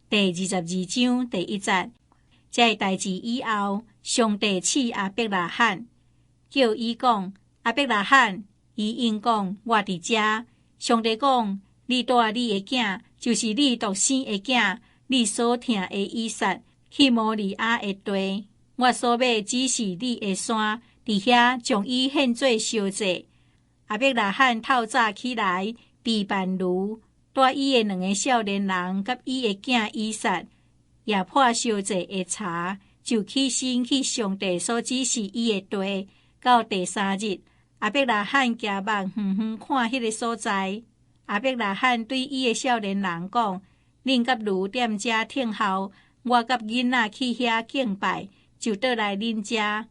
第22章第1節，這个代誌以後，上帝試亞伯拉罕，叫伊講：亞伯拉罕，伊應講：我佇遮。上帝講：你帶你的囝，就是你獨生的囝，你所疼的以撒，去摩利亞的地，我所欲指示你的山，佇遐將伊獻做燒祭。亞伯拉罕透早起來，備辦驢，帶伊的兩个少年人佮伊的囝以撒，也破燒祭的柴，就起身去上帝所指示伊的地。到第三日，亞伯拉罕舉目遠遠看彼个所在。亞伯拉罕對伊的少年人講：恁佮驢踮遮等候，我佮囡仔去遐敬拜，就倒來恁遮。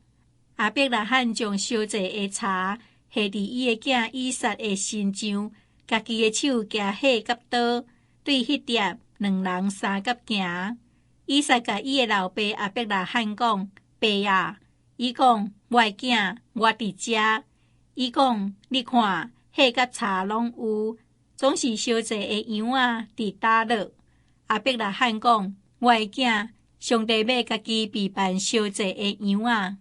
亞伯拉罕將燒祭的柴下佇伊的囝以撒的身上，家己的手舉火佮刀，對彼點兩人相佮行。以撒共伊的老爸亞伯拉罕講：爸啊！伊講：我的囝，我佇遮。伊講：你看，火佮柴攏有，總是燒祭的羊仔佇佗落？亞伯拉罕講：我的囝，上帝欲家己備辦燒祭的羊仔。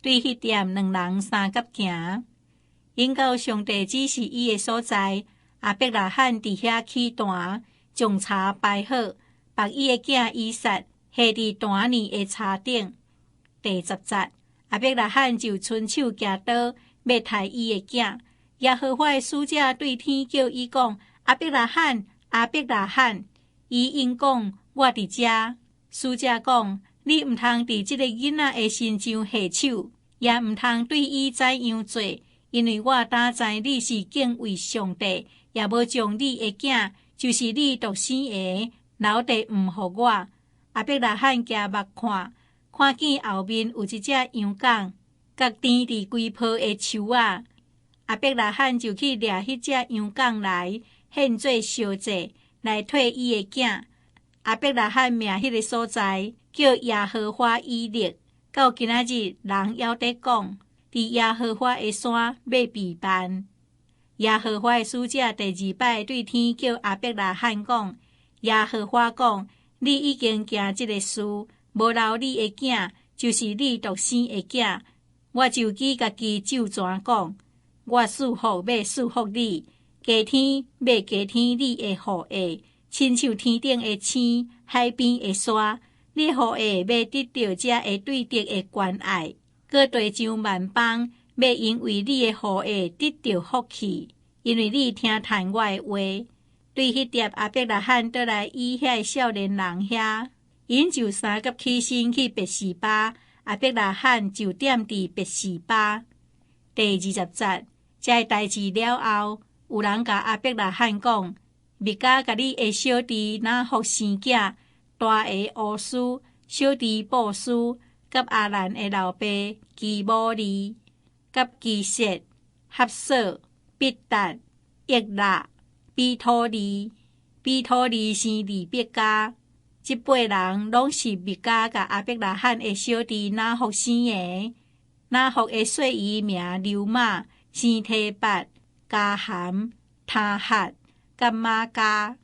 對彼點兩人相佮行，𪜶到上帝指示伊的所在，亞伯拉罕佇遐起壇，將柴排好，縛伊的囝以撒下佇壇爾的柴頂。第10節，亞伯拉罕就伸手舉刀，欲刣伊的囝。耶和華的使者對天叫伊講：亞伯拉罕，亞伯拉罕！伊應講：我佇遮。使者講：你毋通佇這个囡仔的身上下手，也毋通對伊怎樣做，因為我膽知你是敬畏上帝，也無將你的囝，就是你獨生的，留佇毋予我。亞伯拉罕舉目看，看見後面有一隻羊犅，共纏佇規抱的樹仔。亞伯拉罕就去掠彼隻羊犅來獻做燒祭，來替伊的囝。亞伯拉罕命彼个所在叫耶和華以勒，到今仔日人猶佇講，佇耶和華的山欲備辦。耶和華的使者第二擺對天叫亞伯拉罕講：耶和華講，你已經行這个事，無留你的囝，就是你獨生的囝，我就舉家己咒泉講，我賜福欲賜福你，加添欲加添你的後裔，親像天頂的星，海邊的沙。你後裔欲得著這會對敵的關隘，閣地上萬邦欲因為你的後裔得著福氣，因為你聽趁我的話。對彼點亞伯拉罕倒來伊遐的少年人遐，𪜶就相佮起身去別是巴，亞伯拉罕就踮佇別是巴。第20節，這个代誌了後，有人共亞伯拉罕講：密迦共你的小弟拿霍生囝，大个烏斯，小弟布斯，佮哈蘭的老爸基母利，佮基設、哈索、彼達、易臘、彼土利，彼土利生利百加。這八人攏是密迦共亞伯拉罕的小弟拿霍生的。拿霍的細姨名流瑪，生提拔、迦含、他哈、佮瑪迦。